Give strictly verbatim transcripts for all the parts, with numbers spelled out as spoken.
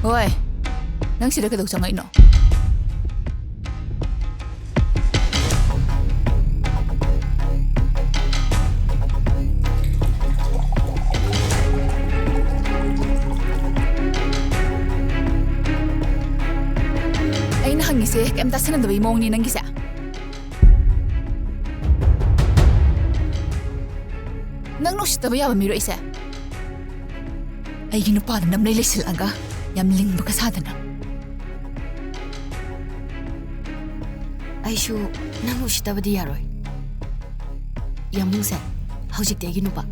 ꯍꯣꯏ, ꯅꯪ ꯁꯤꯗ ꯀꯩꯗꯧ ꯆꯪꯉꯛꯏꯅꯣ? ꯑꯩꯅ ꯍꯪꯉꯤꯁꯦ ꯀꯩꯝ ꯇꯥꯁꯟꯅꯗꯕꯩ ꯃꯑꯣꯡꯅꯤ ꯅꯪꯒꯤꯁꯦ꯫ ꯅꯪ ꯅꯨꯡꯁꯤꯠꯇꯕ ꯌꯥꯕ ꯃꯤꯔꯣ ꯑꯩꯁꯦ? ꯑꯩꯒꯤ ꯅꯨꯄꯥꯗ ꯅꯝꯂꯩ ꯂꯩꯁꯤꯜꯂꯛꯑꯒ ꯌꯥꯝ ꯂꯤꯡꯕꯒ ꯁꯥꯗꯅ꯫ ꯑꯩꯁꯨ ꯅꯪ ꯎꯁꯤꯠꯇꯕꯗꯤ ꯌꯥꯔꯣꯏ꯫ ꯌꯥꯝꯕꯨꯡꯁꯦ ꯍꯧꯖꯤꯛꯇꯤ ꯑꯩꯒꯤ ꯅꯨꯄꯥ,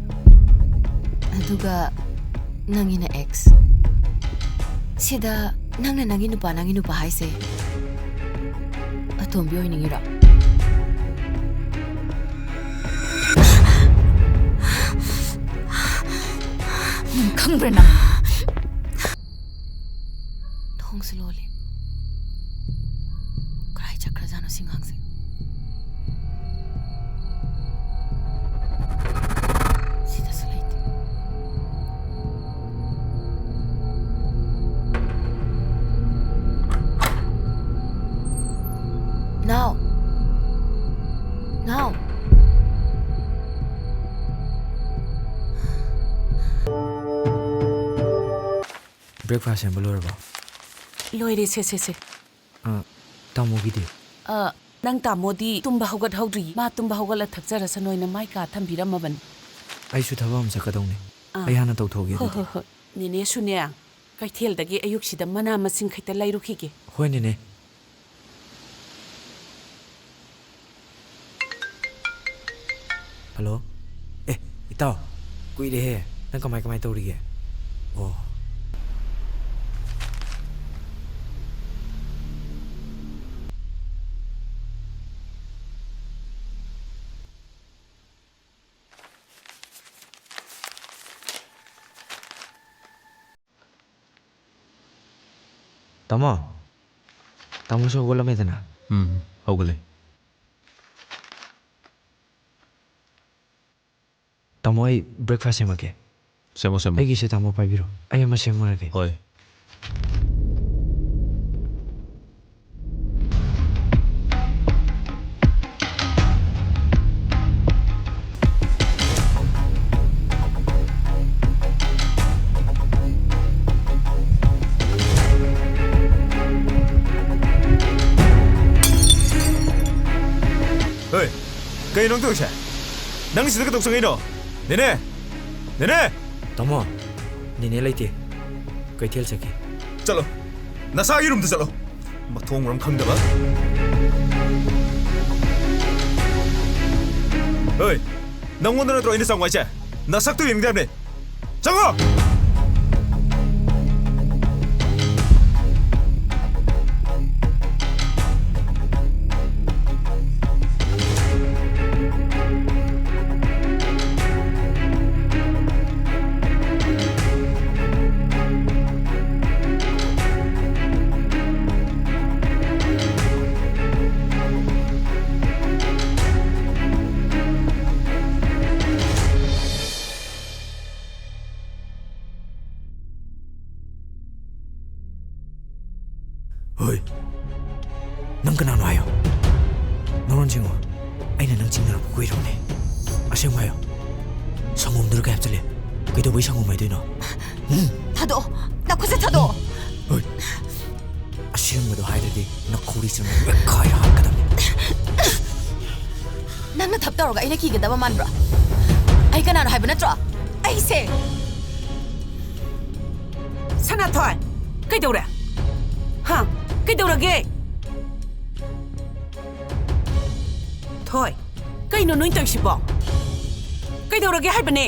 ꯑꯗꯨꯒ ꯅꯪꯒꯤꯅ ꯑꯦꯛꯁ꯫ ꯁꯤꯗ ꯅꯪꯅ ꯅꯪꯒꯤ ꯅꯨꯄꯥ, ꯅꯪꯒꯤ ꯅꯨꯄꯥ ꯍꯥꯏꯁꯦ ꯑꯇꯣꯝꯕꯤ ꯑꯣꯏꯅꯤꯡꯉꯤꯔꯣ? ꯅꯪ ꯈꯪꯕ꯭ꯔꯥ ꯅꯪ? ꯊꯣꯡꯁꯨ ꯂꯣꯜꯂꯤ꯫ ꯀꯔꯥꯏ ꯆꯠꯈ꯭ꯔꯖꯥꯠꯅꯣ ꯁꯤ ꯉꯥꯡꯁꯦ? ꯁꯤꯗꯁꯨ ꯂꯩꯇꯦ꯫ ꯅꯥꯎ! ꯅꯥꯎ! Breakfast ꯁꯦꯝꯕ ꯂꯣꯏꯔꯕꯣ? ꯂꯣꯏꯔꯦ, ꯁꯦ, ꯁꯦ, ꯁꯦ꯫ ꯑ, ꯇꯥꯃꯣꯒꯤꯗꯤ? ꯑ, ꯅꯪ ꯇꯥꯃꯣꯗꯤ ꯇꯨꯝꯕ ꯍꯧꯒꯠꯍꯧꯗ꯭ꯔꯤ꯫ ꯃꯥ ꯇꯨꯝꯕ ꯍꯧꯒꯠꯂ ꯊꯛꯆꯔꯁꯅꯣꯅ ꯃꯥꯏ ꯀꯥ ꯊꯝꯕꯤꯔꯝꯃꯕꯅꯤ꯫ ꯑꯩꯁꯨ ꯊꯕꯛ ꯑꯃ ꯆꯠꯀꯗꯧꯅꯦ꯫ ꯑꯥ꯫ ꯑꯩ ꯍꯥꯟꯅ ꯇꯧꯊꯣꯛꯑꯒꯦ ꯍꯣꯏ, ꯑꯗꯨꯗꯤ꯫ ꯍꯣꯏ, ꯍꯣꯏ꯫ ꯅꯦꯅꯦꯁꯨꯅꯦ, ꯀꯩꯊꯦꯜꯗꯒꯤ ꯑꯌꯨꯛꯁꯤꯗ ꯃꯅꯥ ꯃꯁꯤꯡ ꯈꯤꯇ ꯂꯩꯔꯨꯈꯤꯒꯦ꯫ ꯍꯣꯏ, ꯅꯦꯅꯦ꯫ ꯍꯜꯂꯣ꯫ ꯑꯦ, ꯏꯇꯥꯎ, ꯀꯨꯏꯔꯦꯍꯦ꯫ ꯅꯪ ꯀꯃꯥꯏ ꯀꯃꯥꯏ ꯇꯧꯔꯤꯒꯦ? ꯑꯣ꯫ ꯇꯥꯃꯣ, ꯇꯥꯃꯣꯁꯨ ꯍꯧꯒꯠꯂꯝꯃꯦꯗꯅ? ꯎꯝ, ꯍꯧꯒꯠꯂꯦ꯫ ꯇꯥꯃꯣ, ꯑꯩ breakfast ꯁꯦꯝꯃꯛꯀꯦ꯫ ꯁꯦꯝꯃꯣ, ꯁꯦꯝꯃꯣ꯫ ꯑꯩꯒꯤꯁꯦ ꯇꯥꯃꯣ ꯄꯥꯏꯕꯤꯔꯣ꯫ ꯑꯩ ꯑꯃ ꯁꯦꯝꯃꯨꯔꯒꯦ꯫ ꯍꯣꯏ꯫ ꯍꯣꯏ, ꯀꯩꯅꯣ ꯅꯪ ꯇꯧꯔꯤꯁꯦ? ꯅꯪ ꯁꯤꯗ ꯀꯩꯗꯧ ꯆꯪꯉꯛꯏꯅꯣ? ꯅꯦꯅꯦ! ꯅꯦꯅꯦ! ꯇꯥꯃꯣ, ꯅꯦꯅꯦ ꯂꯩꯇꯦ꯫ ꯀꯩꯊꯦꯜ ꯆꯠꯈꯤ꯫ ꯆꯠꯂꯣ꯫ ꯅꯁꯥꯒꯤ ꯔꯨꯝꯗ ꯆꯠꯂꯣ꯫ ꯃꯊꯣꯡ ꯃꯔꯝ ꯈꯪꯗꯕ꯫ ꯍꯣꯏ, ꯅꯪꯉꯣꯟꯗ ꯅꯠꯇ꯭ꯔꯣ ꯑꯩꯅ ꯆꯪꯉꯣ ꯍꯥꯏꯁꯦ? ꯅꯁꯛꯇꯨ ꯌꯦꯡꯅꯤꯡꯗꯦ ꯍꯥꯏꯕꯅꯦ꯫ ꯆꯪꯉꯣ! ꯍꯣꯏ꯫ ꯅꯪ ꯀꯅꯥꯅꯣ ꯍꯥꯏꯌꯣ? ꯅꯔꯣꯟ ꯁꯦꯡꯉꯣ꯫ ꯑꯩꯅ ꯅꯪ ꯆꯤꯡꯅꯔꯛꯄ ꯀꯨꯏꯔꯕꯅꯦ꯫ ꯑꯁꯦꯡꯕ ꯍꯥꯏꯌꯣ꯫ ꯁꯪꯒꯣꯝꯗꯨꯗ ꯀꯩ ꯍꯥꯞꯆꯜꯂꯦ? ꯀꯩꯗꯧꯕꯩ ꯁꯪꯒꯣꯝ ꯍꯥꯏꯗꯣꯏꯅꯣ? ꯎꯝ? ꯊꯥꯗꯣꯛꯑꯣ! ꯅꯈꯨꯠꯁꯦ ꯊꯥꯗꯣꯛꯑꯣ! ꯍꯣꯏ꯫ ꯑꯁꯦꯡꯕꯗꯣ ꯍꯥꯏꯗ꯭ꯔꯗꯤ ꯅꯈꯧꯔꯤ ꯆꯨꯝꯅ ꯃꯦꯠꯈꯥꯏꯔ ꯍꯥꯠꯀꯗꯕꯅꯤ꯫ ꯅꯪꯅ ꯊꯕꯛ ꯇꯧꯔꯒ ꯑꯩꯅ ꯀꯤꯒꯗꯕ ꯃꯥꯟꯕ꯭ꯔꯣ? ꯑꯩ ꯀꯅꯥꯅꯣ ꯍꯥꯏꯕ ꯅꯠꯇ꯭ꯔꯣ? ꯑꯩꯁꯦ ꯁꯅꯥꯊꯣꯏ, ꯀꯩꯗꯧꯔꯦ? ꯍꯥ? ꯀꯩꯗꯧꯔꯒꯦ? ꯊꯣꯏ, ꯀꯩꯅꯣ ꯅꯣꯏ ꯇꯧꯔꯤꯁꯤꯕꯣ? ꯀꯩꯗꯧꯔꯒꯦ ꯍꯥꯏꯕꯅꯦ?